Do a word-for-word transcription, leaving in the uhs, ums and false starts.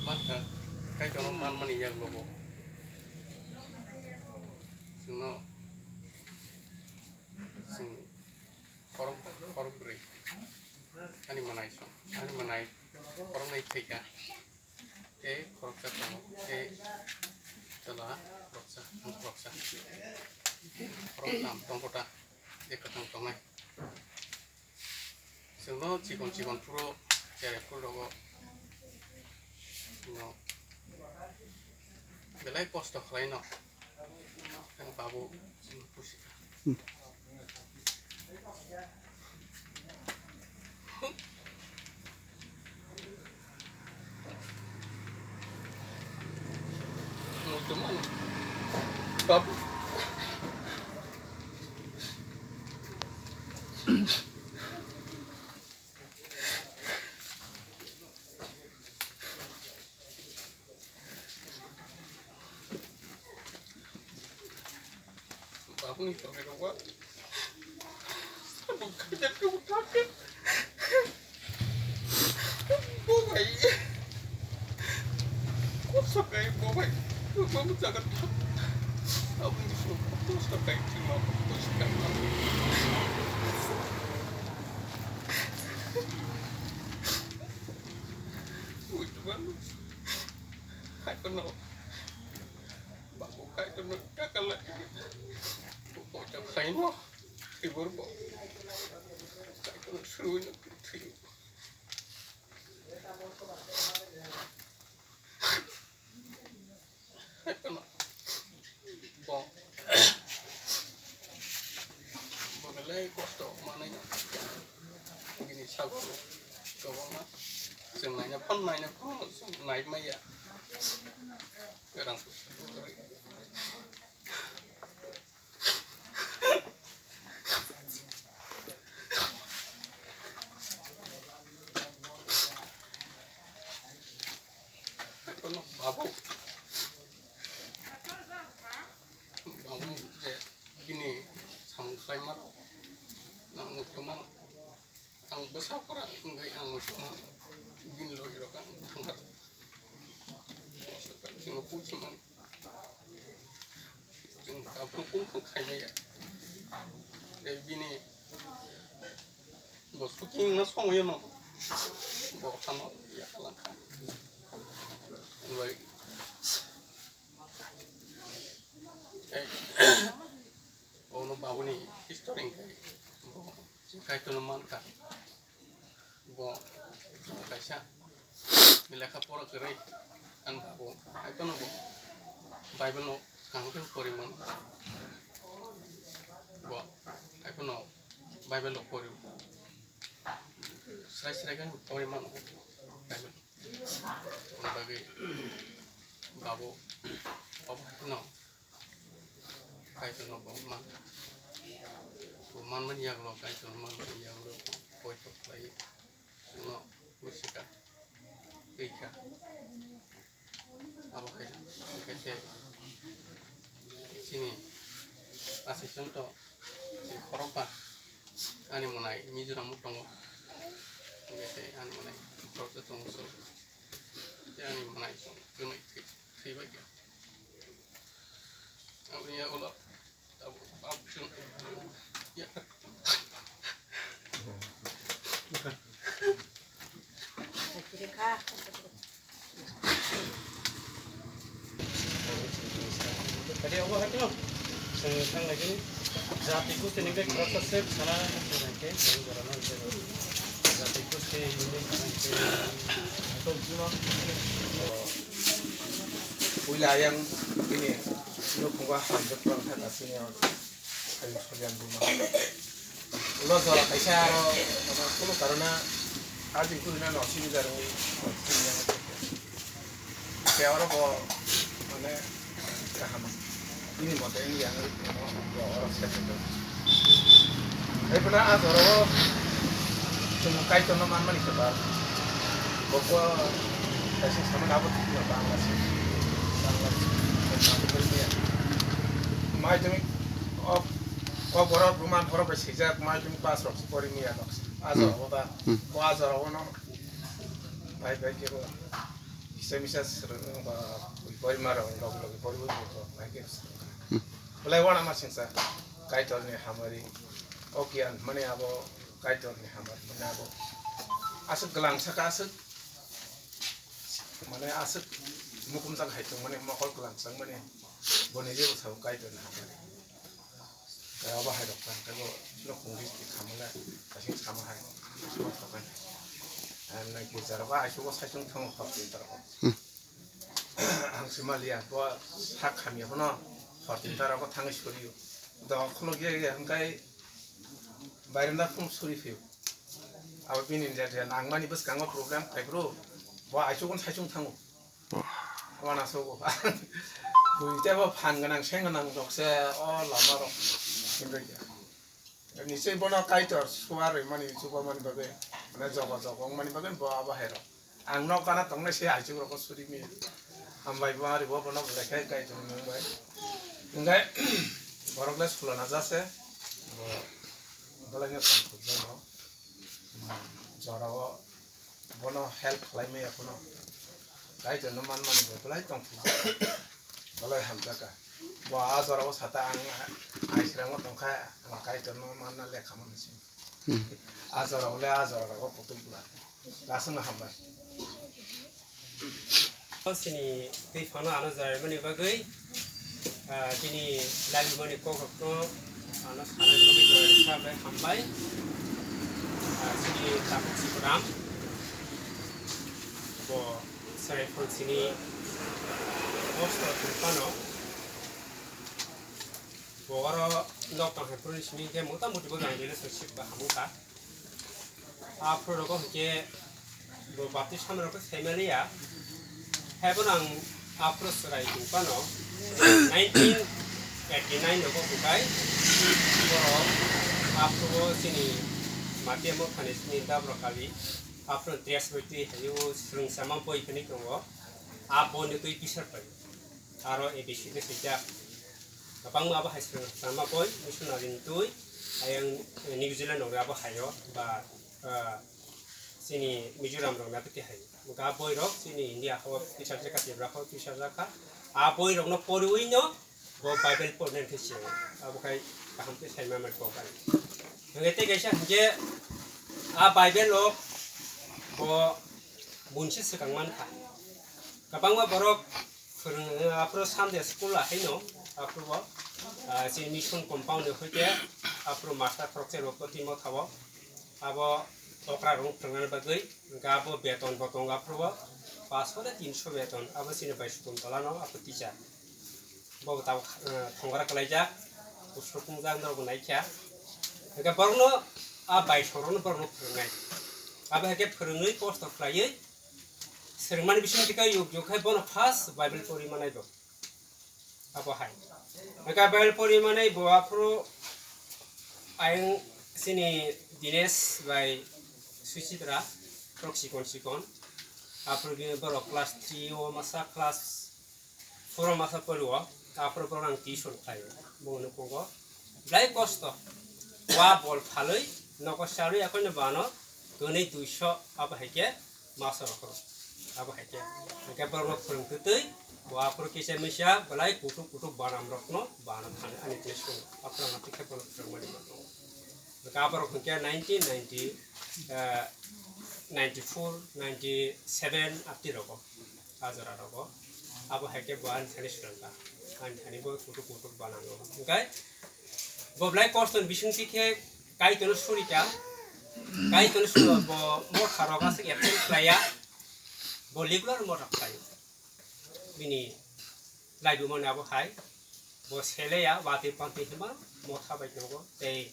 Mankha, Kaitorno manmani yaklogo chwngno chwng khorok, khorok bwrwi ani mwnai song, ani mwnai khoroknwi thwikha. Tei khoroksa tongo, tei chwla khoroksa, ang khoroksa. Khoroktham tongkota, je kwthang tongnai. Chwngno chikon chikon phuru cherai phuru rogo chwngno belai kosto khlaino. Ang babu chwngno pusi. Babuni tongnairok ba. Bo khaijak khe bo thangkhe. Bo bai. Kosto kai bo bai. Bo bo jaga thang. Aboni kosto kai thima kosto kai. Ui, tuan. Hai kono. Babu Kaitorno kakalai. Bo khaino. Tibor bo. Kaitorno suruino thwi. Bo. Bo belai kosto manai. Bini sago kwbangma. Chwng naina phano, naina phano chwng nai maya. Rang. Babu. Babu je bini samung khlaima rok nang muchungma. Ang bwsa pora wngwi ang muchungma bini logi rok ang thangkha. Chwngno puchimani. Chwng tabuk kung kung khaimaya. Tei bini bo suking no songwi no. Bo khano yakalangkha. Wngwi. Tei ono babuni history hwnkhe bo Kaitorno mankha. Bo kaisa lekha pora kwrwi, ani babu hai phano bo Bible no kaham khe pori mano. Bo hai phano Bible no pori, srai srai khe pori mano Bible. Aboni bagwi babu obo hai phano Kaitorno bo man, bo manmani yagulo, Kaitorno manmani yagulo poito khlai, chwngno bwswk twi kha. Abo hai khe se chini aswk chwng to chini khorokba ani mwnai Mizoram o tongo, hwnkhe se ani mwnai khoroksa tongo, so ani mwnai chwng kwnwi thwi, thwibai kha. Aboni yagulo abo, abo chwng, ya. Tadi obo hai kheno, chwng thang lai kheno, jati gosti ni bek khoroksa se sana, jati gosti ni bek sana, Puila ayang bini nukhungo hamjak tongkha, kasini ayang soliyan buma. Ulo jora kaisa aro, ano, kunu karona, ajin kurina no sini jarwi, sini yang. Khe oro bo, mane, kaham. Bini mote wngya wngwi tongo, bo oro se se tongo. Hai phano a jora o chwng Kaitorno manmani khe ba, bo bo kaisa samani abo thikno Bangla se, Bangla se, Bangla se. Madhyamik o, o borok Roman borok bai swijak, madhyamik pass rok se pori miya rok se. A jora o ba, bo a jora o no. Bai bai kebo kisa misa srwng ba bui boi maro log log boi boi bo bai kebo srwng. Belai wana ma singsa Kaitor ni hamari o kiyan mane abo Kaitor ni hamari mane abo aswk glang saka aswk mane aswk mukum jak hai tong mane mokol glang sak mane boni jebo sabo Kaitor ni hamari. Kaya ba hai rok tang kebo no khungri ti khamale asing sama hai. Nai gilja rok ba aisuk o saichung thango hor tin ta rok. Ang sima liya bo sak hamya bono hor tin ta rok thangwi suriyo. Do khuluk ya ya hwnkhe bairenda phung suri phiyo. Abo bini je je nangmani bwskango problem khai phuru bo aisuk o saichung thango. Wana sogo. Bui tebo phan gwnang seng gwnang rok se o lama rok. Himrikya. Nisoi bono Kaitor suar mani chuba mani bagwi. Mane jogo jogo mani bagwi bo abo hai rok. Ang nok gana tongnai se aisuk rok suri mi. Hambai bo ari bo bono belai khai Kaitor ni mung bai. Hingkai borok le sulana jase. Bo belai no tong khuk jano. Jora o. Bono help khlai maya phano. Kaitor no man mani bo belai tong thwijak. Belai hamjak ka. Bo a jora o sata ang aisrango tongkha ang Kaitor no manna lekha mani se. A jora o le a jora rogo kutuk bwla. Lasung no hambai. Sini twi phano ano jora mani bagwi. Ah, chini laibimani kokrokno ano sanani bagwi joraisa hambai. Ah, chini tabuk Sibaram bo serai phang sini post o thang phano bo oro nok tong hai phuru sini khe mota moti bo jang relationship ba hamung kha. Aphuru rogo hwnkhe bo baptisma rok khe sai maliya. Haibono ang aphuru chwrai tong phano nineteen eighty nine rogo hwnkhe borok aphuru chini Matia Mothani chini Dabra Kali aphuru dress bai twi haio swrwngsa ma boi phani tongo. A boi no twi bisar pai aro A B C no swijak. Kwbangma abo hai swrwngsa ma boi missionary ni twi ayang New Zealand rok abo haio ba ah, chini Mizoram rok na twi hai. Ga boi rok chini India hao twi sarjak kha, Tripura hao twi sarjak kha. A boi rok no poriwi no bo Bible pornai khe se abo khai kaham khe sai ma mai kok ani. Hingke tei kaisa hingke a Bible rok bo bunsi swkang man kha. Kwbangma borok Phwrwng, aphuru Sunday school ahaino, aphuru bo, ah, chini mission compound ni hoite, aphuru master khoroksa rok twi motha o, abo okra rok phwrwngna bagwi, hwnkhe abo beton bo tongo, aphuru bo paanch sho na tin sho beton, abo chini bai Sukuntala no, aphuru teacher. Bo bo tabuk, ah, thongora kwlaijak, kusuk wngjak, norok bo naikha. Hwnkhe borokno, a bai sorokno borokno phwrwngnai. Abo hai khe phwrwngwi kosto khlaiwi, Swrwngmani bisingtwi khe yuk yuk khe bono first Bible pori manai bo. Abo hai. Hwnkhe Bible pori manai bo aphuru ayang chini Dinesh bai Suchitra, borok chikon chikon. Aphuru bini borok class three o masa, class four o masa pori o. Aphuru borok ang tuition khlai o. Bo nukhungo belai kosto. Wa bol phalwi nogo charwi akhorni bano kwnwi duiso abo hai khe masa rok abo hai khe. Hwnkhe borokno phwrwng twtwi bo aphuru kisa misa belai kutuk kutuk banam rokno bana thani ani twi sung aphuru ano tikhe bono phwrwngmani bo tongo. Hwnkhe aborok hwnkhe nineteen ninety, eh, ninety four, ninety seven abdi rogo. A jora rogo. Abo hai khe bo ani thani swrwngkha. Ani thani bo kutuk kutuk banango. Hwnkhe bo belai kosto ni bisingtwi khe Kaitorno surika. Kaitorno suro bo motha rok aswk absent khlaiya. Bo regular motha khlaio. Bini laibumani abo hai. Bo seleya, watwi pantwi hima motha bai tongo. Tei